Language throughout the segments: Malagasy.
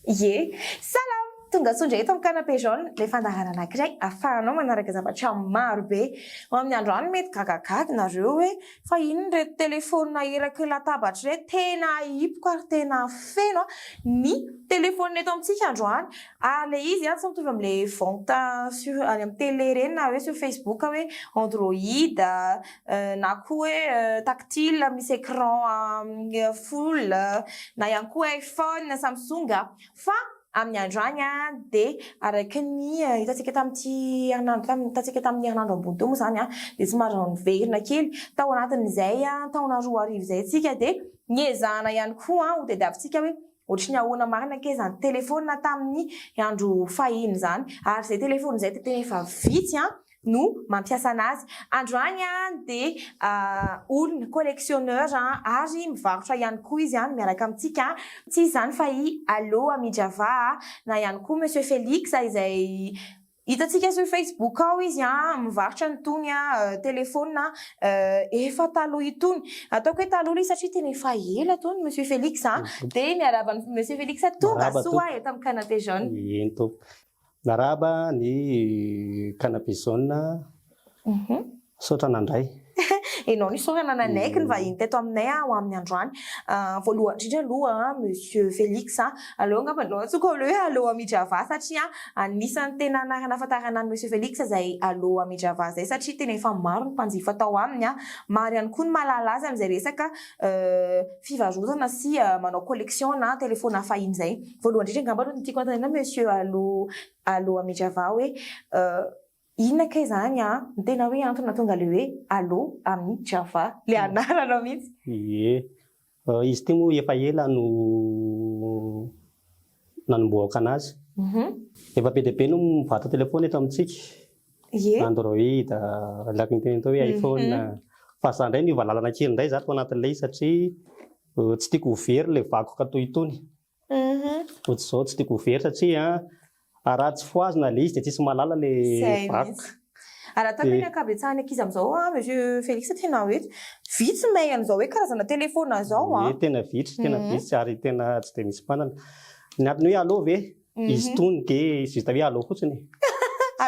Ie. Salam! Tonga soa indray eto amin'ny Canapé Jaune, ilay fandaharana anankiray ahafahanao manaraka zavatra maro be. Ho amin'ny androany mety gagagaga nareo hoe fa inona ireto telefaonina eraky ny latabatra ireto? Tena hipoka ary tena feno ny telefaonina eto amintsika androany. Ary ilay izy tsy mitovy amin'ilay vente sur any amin'ny télé ireny na hoe sur Facebook hoe Android na koa hoe tactile misy écran full na ihany koa iPhone, Samsung fa amin'ny androany dia araka ny hitantsika tamin'ity herinandro hitantsika tamin'ny herinandro ambony teo moa izany dia somary niverina kely tao anatin'izay taona 2000 izay isika dia niezahana ihany koa ho tadiavintsika hoe ohatry ny ahoana marina kay izany telefaonina tamin'ny andro fahiny izany ary izay telefaonina izay dia tena efa vitsy no mampiasa anazy. Androany dia olona, collectionneur ary mivarotra ihany koa izy miaraka amintsika. Tsy iza izany fa i Allo Amijava na ihany koa Monsieur Felix izay hitantsika sur Facebook ao izy mivarotra an'itony telefaonina efa taloha itony. Ataoko hoe taloha ilay izy satria tena efa ela itony Monsieur Felix. Dia miarahaba an'i Monsieur Felix tonga soa eto amin'ny Canapé Jaune. Eny tompoko. Miarahaba ny canapé jaune Misaotra nandray. Enao nisaorana nanaiky ny vahiny teto aminay ho amin'ny androany. Voalohany indrindra aloha Monsieur Felix, aleo angamba aloha antsoiko hoe Allo Amijava satria anisan'ny tena anarana ahafantarana an'i Monsieur Felix izay Allo Amijava izay satria tena efa maro ny mpanjifa tao aminy, maro ihany koa ny mahalala azy amin'izay resaka fivarotana sy manao collection na telefaonina fahiny izay. Voalohany indrindra angamba aloha ny tiako anontaniana Monsieur Allo Allo Amijava hoe inona kay izany an ny tena hoe antony nahatonga ilay hoe Allo Amijava, ilay anaranao mihitsy? Ie, izy ity moa efa ela no nanombohako anazy. Efa be dia be no mivarotra telephone eto amintsika, Android, araka ny teneniko teo hoe iPhone, fa za indray niova lalana kely indray za tao anatin'ilay izy satria tsy tiako ho very ilay vakoka toy itony. Ohatr'izao tsy tiako ho very satria raha tsy fohazina ilay izy dia tsisy mahalala ilay vakoka. Ary ataoko hoe ny ankabetsahan'ny ankizy amin'izao an, Monsieur Félix, tena hoe vitsy mahay an'izao hoe karazana telefaonina izao an. Ie, tena vitsy, tena vitsy ary tena tsy dia misy mpanana. Ny antony hoe allo ve? Izy itony dia juste hoe allo fotsiny e.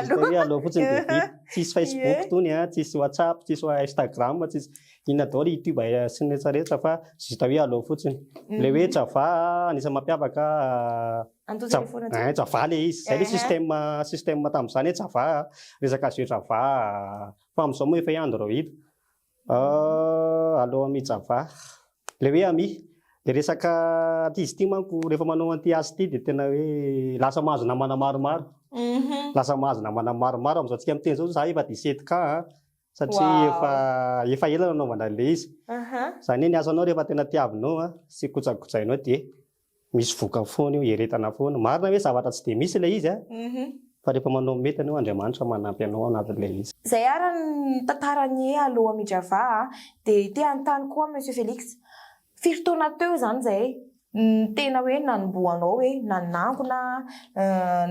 Juste hoe allo fotsiny dia vita. Tsisy Facebook itony an, tsisy WhatsApp, tsisy Instagram, tsisy Inona daholo youtube sy ny rehetra rehetra fa juste hoe aleo fotsiny. Ilay hoe Java anisan'ny mampiavaka Java ilay izy. Izay ilay système système tamin'izany hoe Java, resaka jeu Java fa amin'izao moa efa hoe Android. Aleo ami Java. Ilay hoe ami, ilay resaka ity izy ity manko rehefa manao an'ity asa ity dia tena hoe lasa mahazo namana maromaro. Lasa mahazo namana maromaro amin'izao tsika miteny izao za efa 17 K an. Satria efa efa ela nanaovana an'ilay izy. Izany hoe ny asanao rehefa tena tiavinao sy kojakojainao dia misy vokany foana io, ieretana foana. Marina hoe zavatra tsy dia misy ilay izy fa rehefa manao ny mety ianao Andriamanitra manampy anao ao anatin'ilay izy. Izay ary ny tantaran'i Aloha Mijava a! Dia te hanontany koa Monsieur Felix, firy taona teo izany izay no tena hoe nanombohanao hoe nanangona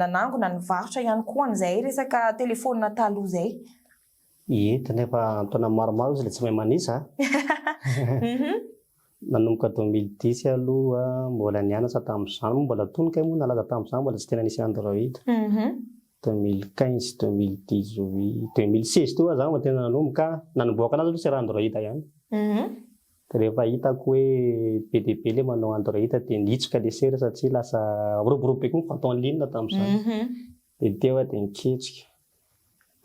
nanangona nivarotra ihany koa an'izay resaka telefaonina taloha izay? Ie, tena efa an-taona maromaro izy ilay tsy mahay manisa a! Nanomboka 2010 aloha, mbola nianatra tamin'izany, moa mbola tony kay moa nalaza tamin'izany, mbola tsy tena nisy Android. 2015, 2018, 2016 teo aho zany vao tena nanomboka, nanombohako anazy aloha tsy raha Android ihany. Dia rehefa hitako hoe be dia be ilay manao Android dia nihitsoka ilay sera satria lasa miroborobo be koa ny vente en ligne tamin'izany. Dia teo aho dia niketrika.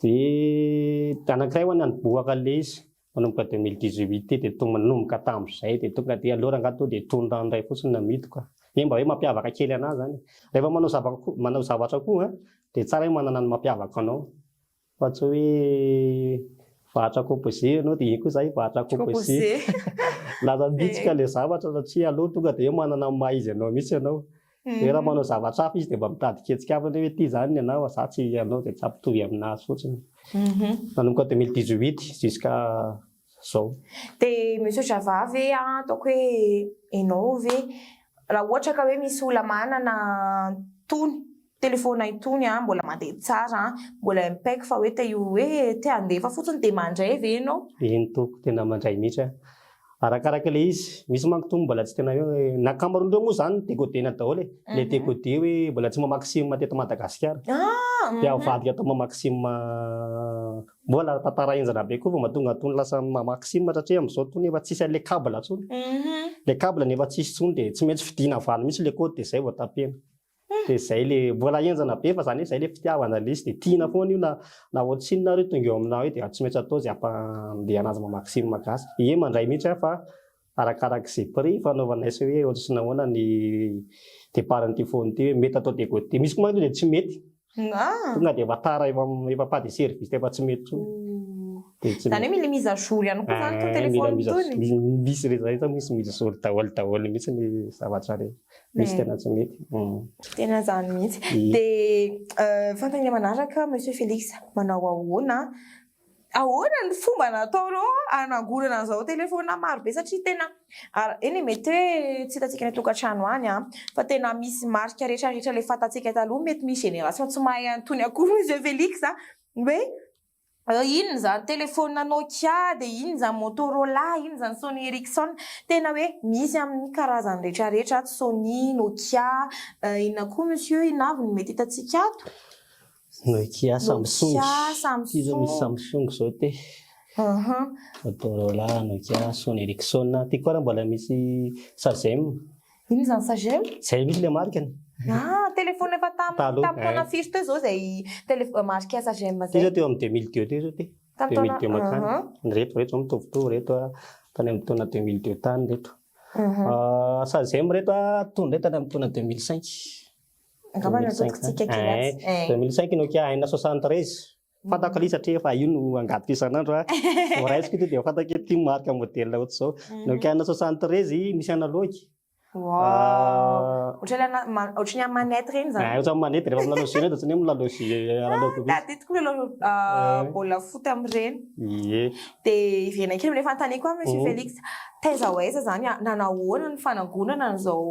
Dia anankiray ho'a nanibohaka an'ilay izy, nanomboka 2018 dia tonga nanomboka tamin'izay dia tonga dia aleo rangahy tonga dia itony ranoray fotsiny no namidiko a. Hoe mba hoe mampiavaka kely an'ahy izany e. Rehefa manao zava- manao zavatra koa an, dia tsara hoe manana ny mampiavaka anao. Fa tsy hoe varotra composé ianao dia iny koa izaho hivarotra composé. Lasa mihitsoka ilay zavatra satria aleo tonga dia hoe manana ny maha izy anao mihitsy ianao. Hoe raha manao zavatra hafa izy dia mba mitady ketsika hafa indray hoe ity izany ny anao fa za tsy hanao dia tsy hampitovy aminazy fotsiny. Nanomboka 2018 jusqu'à zao. Dia Monsieur Java ve an, ataoko hoe enao ve, raha ohatra ka hoe misy olona manana itony telephone itony an, mbola mandeha tsara an, mbola impec fa hoe te hoe te handefa fotsiny dia mandray ve enao? Eny tompoko, tena mandray mihitsy aho. Arakaraka ilay izy. Misy manko itony mbola tsy tena hoe, ny ankamaroan'ireo moa izany décodena daholo e. Ilay décodé hoe mbola tsy mamaky sim teto Madagasikara. Dia avadika atao mamaky sim, mbola tantara henjana be koa vao mahatonga an'itony lasa mamaky sim satria amin'izao itony efa tsisy an'ilay câble intsony. Ilay câble efa tsisy intsony dia tsy maintsy vidiana avaly mihitsy ilay code dia izay vao tapena. Dia izay le, mbola henjana be fa izany hoe izay le fitiavana le izy dia tiana foana io na na ohatrinona ary io tonga eo aminao eo dia tsy maintsy atao izay hampandeha anazy mamaky sim gasy. Ie mandray mihitsy aho fa arakarak'izay prix fanaovanay sy hoe ohatry ny ahoana ny départ an'ity phone ity hoe mety atao dégoté. Misy koa manko dia tsy mety. Tonga dia efa tara efa efa pas de service efa tsy mety intsony. Dia tsy Izany hoe mila mise à jour ihany koa izany itony Eh, mila téléphone mise à itony. misy rehetra misy mise à jour daholo daholo mihitsy ny zavatra rehetra. Misy tena tsy mety. Tena izany mihitsy. Dia fanontaniana manaraka Monsieur Félix, manao ahoana, ahoana ny fomba nataonao hanangonana an'izao telefaonina maro be satria tena, eny e mety hoe tsy hitantsika any an-tokantrano any an, fa tena misy marika rehetrarehetra ilay fantatsika taloha, mety misy génération tsy mahay an'itony akory Monsieur Félix a, hoe Inona izany telefaonina Nokia, dia inona izany Motorola, inona izany Sony Ericsson. Tena hoe misy amin'ny karazany rehetra rehetra ato, Sony, Nokia, inona koa monsieur, inona avy no mety hitantsika ato? Nokia, Samsung. Nokia, Samsung. Ity izao misy Samsung izao ity. Motorola, Nokia, Sony Ericsson. Ity koa ary mbola misy Sagem. Inona izany Sagem? Izay mihitsy ilay marikany. Ah, téléphone efa tamin'ny Taloha, tamin'ny taona eh. firy teo izao izay télé marika Sagem Ity izay? izao teo amin'ny 2002 teo izao ity. Tamin'ny taona 2002 mankany. Mhm. Ireto ireto izao mitovitovy ireto ah, tany amin'ny taona 2002 tany ireto. Mhm. Ah, Sagem ireto ah, tony ireto tany amin'ny taona 2005. Angamba 2005, natodikintsika kely eh. atsy. Eh. 2005 Nokia N73. Fantako aloha satria efa io no angadiko isan'andro a. Vao raisiko ity dia fantako hoe ity marque modèle ohatr'izao. Nokia N73 misy analogue. Wow. Ohatran'ny ana- ma- ohatran'ny amin'ny manette ireny izany. Ah, ohatran'ny manette rehefa milalao jeu ireny dia ohatran'ny hoe milalao jeu analogue mihitsy. Tadidiko milalao ah, baolina foot amin'ireny. Ie. Dia hiverina kely amin'ilay fanontaniako aho Monsieur Félix. Taiza ho aiza izany a, nanahoana ny fanangonana an'izao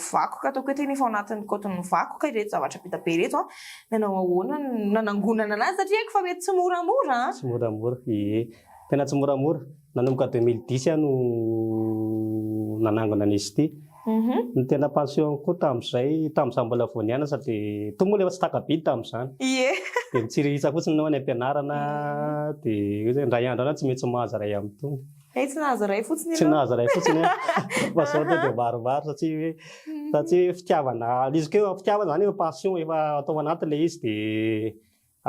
vakoka ataoko hoe tena efa ao anatin'ny kaotin'ny vakoka ireto zavatra be dia be ireto an. Nanao ahoana ny nanangonana anazy satria haiko fa mety tsy moramora an! Tsy moramora, ie. Tena tsy moramora. Nanomboka 2010 aho no nanangona an'izy ity. Ny tena passion-ko tamin'izay, tamin'izaho mbola vao nianatra dia, toa moa ilay efa tsy taka-bidy tamin'izany. Ie. Dia mitsiriritra fotsiny ianao any am-pianarana dia hoe indray andro any aho tsy maintsy mahazo iray amin'itony. Hay tsy nahazo iray fotsiny Tsy ianao. nahazo iray fotsiny aho. Fa izao tonga dia maromaro satria hoe satria hoe fitiavana, ilay izy koa fitiavana izany efa passion efa atao anaty ilay izy dia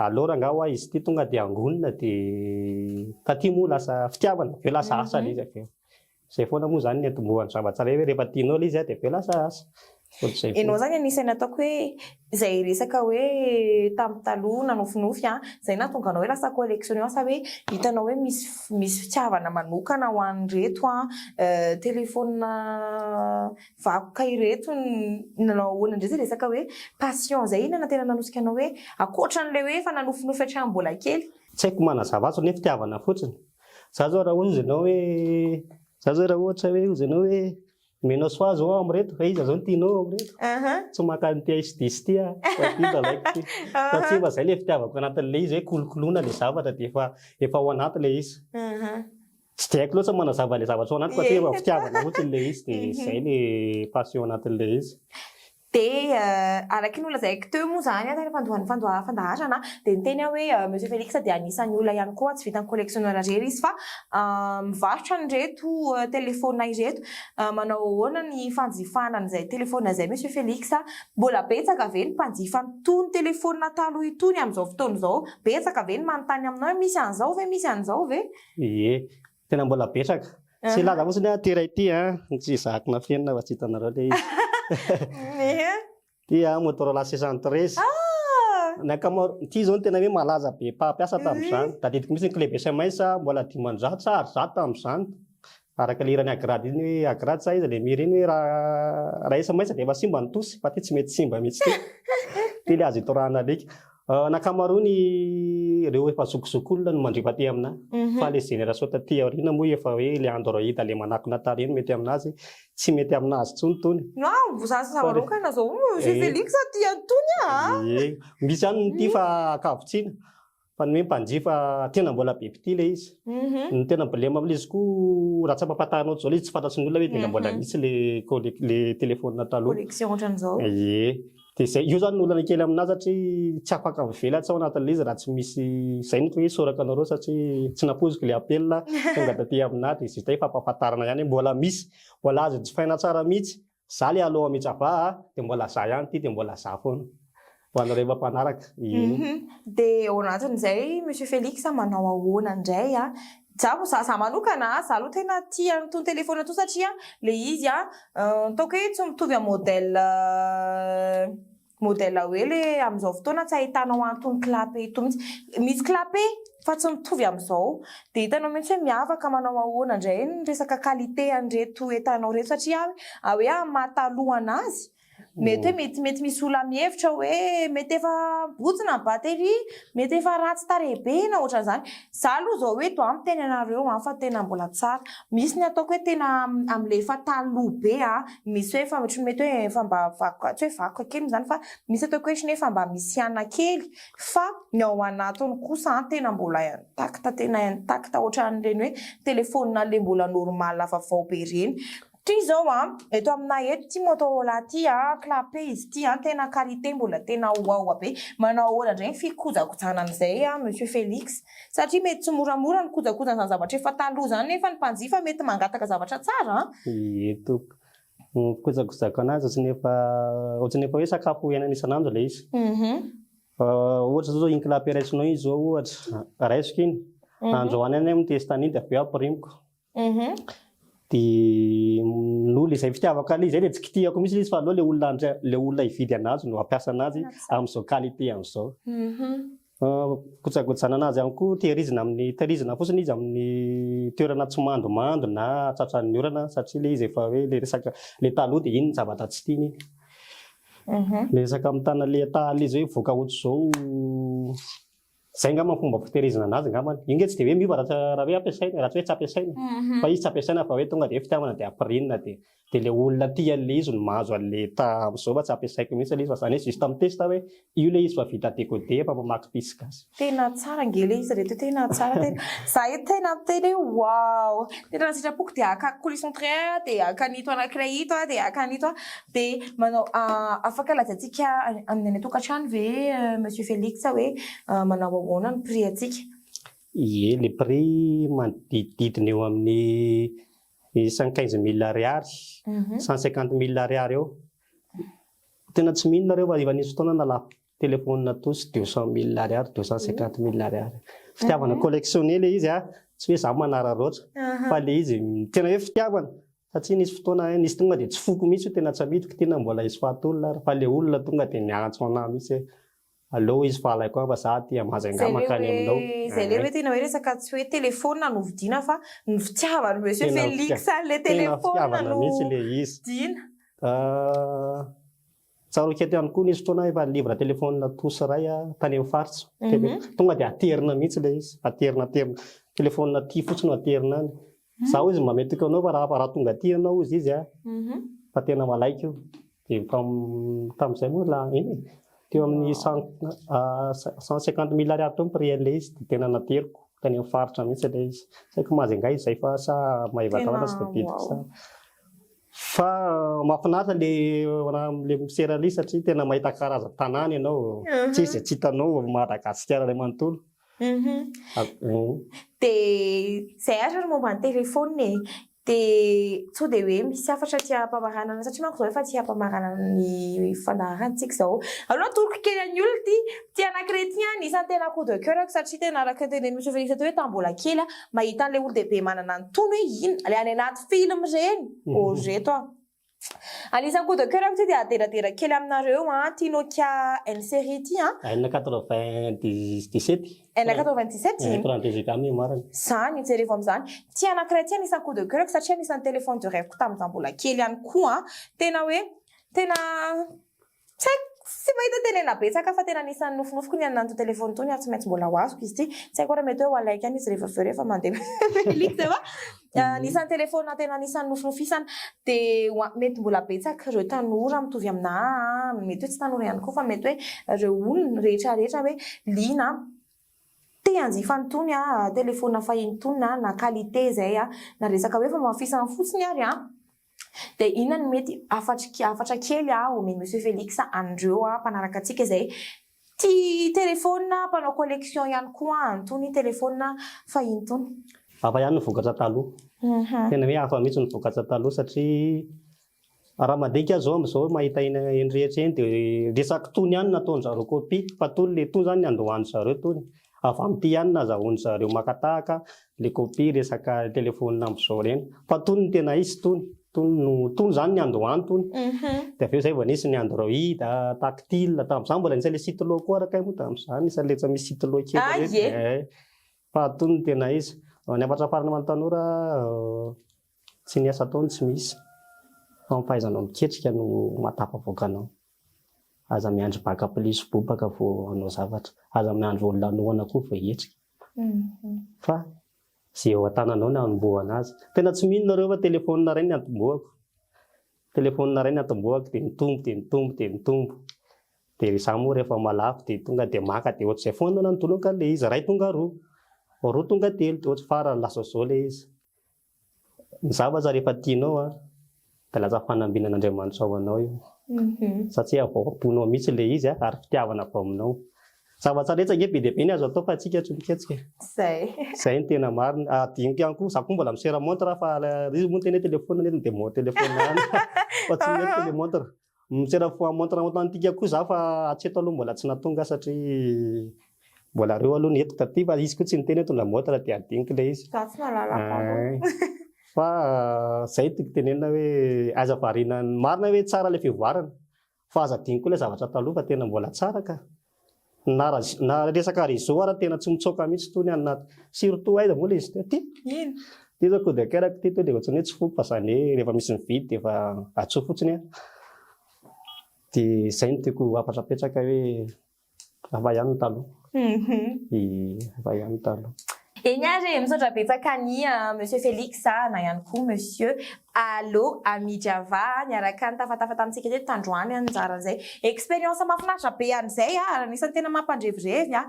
aleo rangahy hoa izy ity tonga dia angonina dia taty moa lasa fitiavana avy eo lasa asa ilay izy avy eo. Izay foana moa izany ny antombohan'ny zavatra iray hoe rehefa tianao ilay izy dia avy eo lasa asa. Ohatr'izay Ianao foana. izany anisan'ny ataoko hoe izay resaka hoe tamin'ny taloha nanofinofy an, izay nahatonga anao hoe lasa collectionneur sa hoe hitanao hoe misy misy fitiavana manokana ho an'ireto an, telefaonina vakoka ireto, nanao ahoana indray izay resaka hoe passion izay, inona no tena nanosika anao hoe ankoatran'ilay hoe efa nanofinofy hatramin'ny mbola kely? Tsy haiko manazava azy ny hoe fitiavana fotsiny. Za zao raha hozy ianao hoe, za zao raha ohatra hoe hozy ianao hoe omenao choix zao aho amin'ireto, hoe iza zao no tianao amin'ireto? Tsy maka an'ity H10 ity aho fa ity no alaiko ity. Satria efa zay ilay fitiavako anatin'ilay izy hoe kolokoloina ilay zavatra dia efa efa ao anaty ilay izy. Tsy dia haiko loatra ny manazava ilay zavatra ao anaty fa satria efa fitiavana fotsiny ilay izy dia izay ilay passion anatin'ilay izy. Dia araka ny nolazaiko teo moa izany tany am-pandohan'ny fandaharana dia niteny aho hoe Monsieur Félix dia anisan'ny olona ihany koa tsy vitan'ny collectionneur irery izy fa mivarotra an'ireto telefaonina ireto. Manao ahoana ny fanjifana an'izay telefaonina izay Monsieur Félix? Mbola betsaka ve ny mpanjifa an'itony telefaonina taloha itony amin'izao fotoana izao? Betsaka ve ny manontany aminao hoe misy an'izao ve, misy an'izao ve? Ie, tena mbola betsaka. Tsy hilaza fotsiny aho ity iray ity an, tsy ezahako nafenina fa tsy hitanareo ilay izy. Ity an, Motorola 613. Ny ankamaroany, ity izao no tena hoe malaza be mpampiasa tamin'izany. Tadidiko mihitsy ny clé SMS mbola 500 sa ary 100 tamin'izany. Araka ilay hiran'i Agrad iny hoe Agrad sa iza ilay mihira iny hoe raha raha SMS dia efa simba ny tosy fa ity tsy mety simba mihitsy ity. Ity ilay azo itorahana alika. Ny ankamaroany ireo efa zokizokiolona no mandriva aty aminà. Fa ilay génération taty aoriana moa efa hoe ilay Android ilay manakona tarehy no mety aminazy, tsy mety aminazy intsony itony. Non, za za manokana zao Monsieur Felix tia an'itony ah. Ie, misy ihany ny tia fa ankavitsiana. Fa ny hoe mpanjifa tena mbola be mpitia ilay izy. Ny tena blème amin'ilay izy koa raha tsy ampahafantarina ohatr'izao ilay izy tsy fantatry ny olona hoe tena mbola misy ilay colle- ilay téléphone taloha. Collection ohatran'izao. Ie. Dia izay, io izany no olana kely aminahy satria tsy afaka mivelatra ao anatin'ilay izy raha tsy misy, izay no hoe isaorako anareo satria tsy nampoiziko ilay appel tonga taty aminahy dia juste hoe fampahafantarana ihany hoe mbola misy, mbola azo jifaina tsara mihitsy. Za le aloha mitsava a, dia mbola za ihany ity dia mbola za foana. Ho anareo efa mpanaraka. Ie. Dia ao anatin'izay Monsieur Felix manao ahoana indray a? Za za za manokana a, za aloha tena tia an'itony téléphone itony satria le izy a, ataoko hoe tsy mitovy amin'ny modèle Modèle hoe le amin'izao fotoana tsy ahitanao an'itony clapet itony mihitsy. Misy clapet fa tsy mitovy amin'izao. Dia hitanao mihitsy hoe miavaka manao ahoana indray ny resaka qualité an'ireto entanao ireto satria hoe amin'ny maha taloha an'azy, mety hoe mety mety misy olona mihevitra hoe mety efa botsina ny batterie, mety efa ratsy tarehy be na ohatran'izany. Za aloha izao eto an, miteny anareo an fa tena mbola tsara. Misy ny ataoko hoe tena amin'ilay efa taloha be an, misy hoe efa ohatran'ny mety hoe efa mba vakoka, tsy hoe vakoka kely moa izany fa misy ataoko hoe ohatran'ny hoe efa mba misy ana kely fa ny ao anatiny kosa an tena mbola intact, tena intact ohatran'ireny hoe telefaonina ilay mbola normal vaovao be ireny. Ty izao an, eto aminay eto ity Motorola ity an, clapet izy ity an, tena qualité mbola tena waouh be. Manao ahoana indray ny fikojakojana an'izay an Monsieur Felix? Satria mety tsy moramora ny kojakoja an'izany zavatra efa taloha izany nefa ny mpanjifa mety mangataka zavatra tsara an! Ie tompoko. Ny fikojakojako anazy ohatran'ny efa ohatran'ny efa hoe sakafo iainana isan'andro ilay izy. Ohatra zao iny clapet raisinao iny zao ohatra, raisiko iny, androany any aho mi-test an'iny dia avy eo ampirimiko. Dia noho ilay izay fitiavako an'ilay izy izay dia tsy kitihako mihitsy ilay izy fa aleo ilay olona handray ilay olona hividy anazy no hampiasa anazy amin'izao qualité amin'izao. Kojakojana anazy ihany koa tehirizina amin'ny tehirizina fotsiny izy amin'ny toerana tsy mandomando na tratran'ny orana satria ilay izy efa hoe ilay resaka ilay taloha dia iny ny zavatra tsy tiany iny. Ilay resaka mitana ilay tahan'ilay izy hoe mivoaka ohatr'izao Zay angamba ny fomba fitehirizana anazy angambany. Io nge tsy dia hoe miova raha raha hoe ampiasaina, raha tsy hoe tsy ampiasaina. Fa izy tsy ampiasaina fa hoe tonga dia hoe fitiavana dia ampirinina dia dia ilay olona tia an'ilay izy no mahazo an'ilay état amin'izao fa tsy ampiasaiko mihitsy ilay izy fa zany hoe juste mi-test hoe io ilay izy fa vita décoder efa mamaky puce gasy. Tena tsara ange ilay izy reto tena tsara tena za eto tena miteny hoe waouh tena raha sitrapoko dia haka coulisson train dia haka an'ito anankiray ito aho dia haka an'ito aho Dia manao afaka lazaintsika amin'ny any an-tokantrano ve Monsieur Felix hoe manao ahoana ny prix antsika? Ie, le prix manodidididina eo amin'ny 115 mille ariary, 150 mille ariary eo. Tena tsy mino nareo fa efa nisy fotoana nalafo Téléphone tous 200 mille ariary, 250 mille ariary. Fitiavana collectionner le izy a, tsy hoe za manararaotra fa le izy tena hoe fitiavana satria nisy fotoana nisy tonga dia tsy foko mihitsy io tena tsy amidiko ity na mbola hisy faty olona ary fa le olona tonga dia niantso anah mihitsy hoe aleo izy fa alaiko any fa za aty Mahajanga Zay le mankany aminao. hoe zay le hoe tena hoe resaka tsy hoe téléphone no vidiana fa ny fitiavan'i monsieur Tena Félix fitia- an'le tena téléphone fitiavana no mihitsy le izy. vidiana. Ah, Tsaroako eto ihany koa nisy fotoana efa livre téléphone tous iray tany amin'ny faritra. Tonga dia aterina mihitsy ilay izy. Aterina aterina. Téléphone aty fotsiny no aterina any. Izaho hozy mba mety anao fa raha raha tonga aty ianao hozy izy a, fa tena malaiko io. Dia tamin'izay moa la iny e. Teo amin'ny 150 mille ariary teo ny prix an'ilay izy dia tena nateriko tany amin'ny faritra mihitsy ilay izy. Tsy haiko Majunga izay fa sa Maevatanana tsy tadidiko tsara. Fa mahafinaritra le raha le misera le satria tena mahita karazan-tanàna ianao, tsy izay tsy hitanao Madagasikara iray manontolo. Dia izay ary ny momba ny telefaonina e. Dia sao dia hoe misy hafatra aty am-pamaranana satria manko izao efa aty am-pamaranana ny fandaharantsika izao. Aleo atoroko kely an'ny olona ity, ity anankiray ity an, anisan'ny tena coup de coeur-ko satria tena araka ny tenenin'i Monsieur Félix teo hoe tamin'ny mbola kely aho, mahita an'ilay olon-dehibe manana an'itony hoe inona, ilay any anaty film ireny, oh reto aho. Anisan'ny coup de coeur-ko ity dia aderadera kely aminareo an, ity Nokia N serie ity an. N 97. N 97? N 32 giga ny marina. Izany, jerevo amin'izany. Ity anankiray ity anisan'ny coup de coeur-ko satria anisan'ny téléphone de rêve-ko tamin'izaho mbola kely ihany koa an. Tena hoe, tena Tsy haiko, tsy mahita tenena betsaka fa tena anisan'ny nofinofiko ny hanana an'ito téléphone itony ary tsy maintsy mbola ho azoko izy ity. Tsy haiko raha mety hoe ho alaiko ihany izy rehefa avy eo rehefa mandeha Félix fa anisan'ny téléphone tena anisan'ny nofinofisana. Dia ho a- mety mbola betsaka ireo tanora mitovy aminà, mety hoe tsy tanora ihany koa fa mety hoe ireo olona rehetra rehetra hoe liana. Te hanjifa an'itony telefaonina fahiny itony na qualité izay na resaka hoe famafisana fotsiny ary an! Dia inona no mety hafatra kely omen'i Monsieur Felix an'ireo mpanaraka antsika izay tia telefaonina, mpanao collection ihany koa an'itony telefaonina fahiny itony? Hafa ihany ny vokatra taloha. Tena hoe hafa mihitsy ny vokatra taloha satria raha mandinika aho izao amin'izao mahita eny eny rehetra eny dia resaka itony ihany no nataon-dry zareo copie fa tony ilay itony izany niandohan-dry zareo itony. Avy amin'ity ihany no nazahoan-dry zareo maka tahaka ilay copie resaka telefaonina amin'izao ireny. Fa tony no tena izy tony. Tony no tony izany niandohany tony. Dia avy eo izay vao nisy ny android, tactile, tamin'izany mbola nisy an'ilay stylo koa araka ahy moa tamin'izany, nisy an'ilay efa misy stylo kely ireny. Eh. Fa tony no tena izy. Ny hafatra farany ho an'ny tanora, tsy ny asa atao no tsy misy fa ny fahaizanao miketrika no mahatafavoaka anao. Aza miandry baka plus bobaka vao hanao zavatra. Aza miandry olona hanohana koa vao hihetsika. Fa ze eo an-tananao no hanombohana azy. Tena tsy mino nareo fa telephone iray no niantombohako. Telephone iray niantombohako dia nitombo dia nitombo dia nitombo. Dia izaho moa rehefa malafo dia tonga dia maka dia ohatr'izay foana nandolaka ilay izy. Iray tonga roa. Roa tonga telo dia ohatry farany lasa zao ilay izy. Ny zavatra rehefa tianao an, dia lasa fanambinan'Andriamanitra ho anao io. Satria avy ao am-ponao mihitsy ilay izy an, ary fitiavana avy ao aminao. Zavatra rehetra ange be dia be ny azo atao fa antsika tsy miketsika. Zay. Zay no tena marina. Adinoko ihany koa, za koa mbola misera montre fa izy moa niteny hoe téléphone nefa dia mot téléphone ihany fa tsy mety le montre. Misera montre authentique koa za fa hatreto aloha mbola tsy nahatonga satria mbola reo aloha ny eto taty fa izy koa tsy niteny hoe tondra montre dia adinoko ilay izy. Za tsy mahalala koa. Fa zay tiako tenenina hoe aza variana, marina hoe tsara ilay fivoarana fa aza adino koa ilay zavatra taloha fa tena mbola tsara ka. Na na resaka réseau ara tena tsy mitsoaka mihitsy tony any anaty surtout aiza moa ilay izy teo ty? Ino? Ty zao coup de coeur ko ty to dia ohatran'ny hoe tsy foko fa zany hoe rehefa misy mividy dia efa atsoa fotsiny an. Dia izay no tiako hafatra apetraka hoe hafa ihany ny taloha. Hafa ihany ny taloha. Eny ary e, misaotra betsaka an'i Monsieur Felix na ihany koa Monsieur Allo Amijava niaraka nitafatafa tamintsika teto tandroany nizara an'izay expérience mahafinaritra be an'izay ary anisan'ny tena mampandrevirevy ah,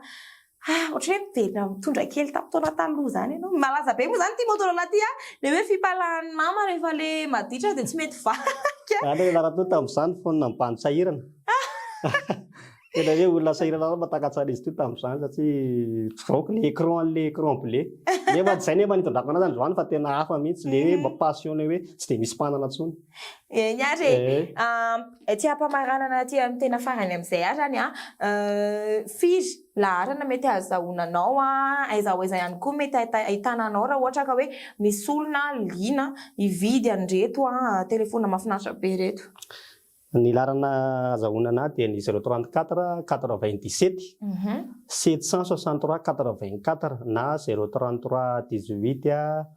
ohatran'ny hoe miverina mitondra kely tamin'ny taona taloha izany ianao. Malaza be moa izany ity Motorola ity ah, ilay hoe fipalahan'ny mama rehefa ilay maditra dia tsy mety vaky. Zany hoe raha toa tamin'izany phone mibano sahirana. Tena hoe olona sahirana aho mahatakatra an'izy ity tamin'izany satria tsy vaoko le écran an'le écran bleu. Nefa izay nefa nitondrako anazy androany fa tena hafa mihitsy le hoe mba passionné hoe tsy dia misy mpanana intsony. Eny ary e. Ety am-pamaranana aty amin'ny tena farany amin'izay ary izany an, firy laharana mety ahazahoana anao, aiza ho aiza ihany koa mety ahitana anao raha ohatra ka hoe misy olona liana hividy an'ireto telefaonina mahafinaritra be ireto? Ny laharana azahoana anah dia ny 034 97 763 84 na 033 18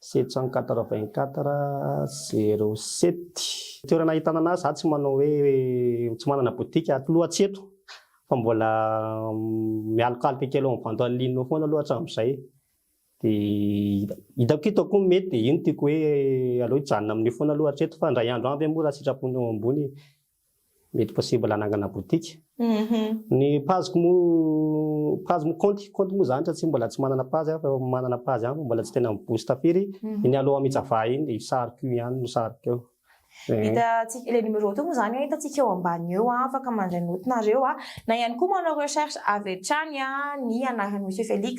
784 07. Toerana ahitana anah za tsy manao hoe tsy manana boutique aloha tsy eto fa mbola mialokaloka kely ao amin'ny vente en ligne ao foana aloha hatramin'izay. Dia hitako ito koa mety dia iny tiako hoe aleo hijanona amin'io foana aloha hatreto fa indray andro any ve moa raha sitrapon'ny eo ambony mety possible hanangana boutique. Ny page-ko moa page moa compte compte moa zany satria mbola tsy manana page aho fa efa manana page ihany fa mbola tsy tena mi-boost firy, iny aloha Mijava iny dia io sariko io ihany no sariko eo. Hitantsika, ilay numéro teo moa izany hitantsika eo ambany eo, afaka mandray note nareo, na ihany koa manao recherche avy hatrany ny anaran'i Monsieur Felix,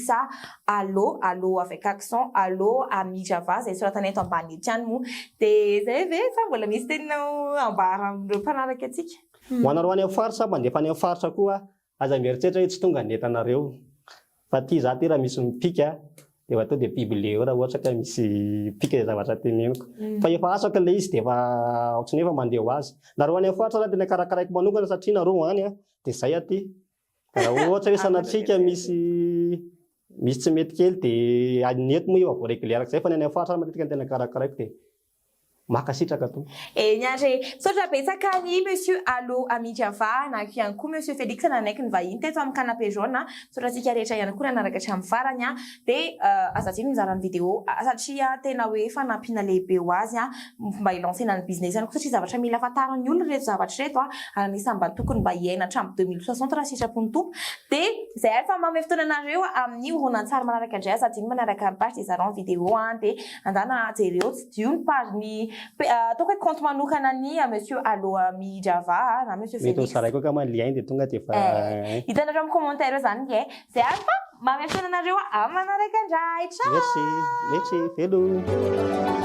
Allo, Allo avec accent, Allo Ami Java, izay soratana eto ambany eto ihany moa. Dia izay ve sa mbola misy teninao ambara amin'ireo mpanaraka antsika? Ho anareo any amin'ny faritra, mandefa any amin'ny faritra koa Aza mieritreritra hoe tsy tonga ny entanareo fa ty za ty raha misy mipika de efa tonga de publier eo raha ohatra ka misy mipika izay zavatra teneniko fa efa asako ilay izy de efa ohatran'ny hoe efa mandeha ho azy. Nareo any amin'ny faritra zany tena karakaraiko manokana satria nareo any an de zay aty raha ohatra hoe sanatria ka misy misy tsy mety kely de ny eto moa efa voa-regler arak'izay fa ny any amin'ny faritra matetika no tena karakaraiko de Mankasitraka tompoko. Eny ary e! Misaotra betsaka an'i Monsieur Alo Amijava na ihany koa Monsieur Felix nanaiky ny vahiny teto amin'ny Canapé Jaune. Misaotra antsika rehetra ihany koa nanaraka hatramin'ny farany. Dia aza adino mizara ny vidéo satria tena hoe fanampiana lehibe ho azy mba hi-lancer-na ny business ihany koa satria zavatra mila fantarin'ny olona ireto zavatra ireto ary anisan'ny mba tokony mba hiaina hatramin'ny 2060 raha sitrapon'ny Tompo. Dia. Zay ary fa manome fotoana anareo amin'ny horonantsary manaraka indray, aza adino manaraka ny page dia zarao ny vidéo an, dia andana jereo, tsidiho ny page ny ataoko hoe compte manokana ny monsieur Aloha Mijava na monsieur Mety ho Felix. zaraiko angamba ny lien dia tonga dia efa Eh, hitanareo amin'ny commentaire eo zany ny e. Zay ary fa manome fotoana anareo amin'ny manaraka indray. Ciao. Merci, merci, veloma.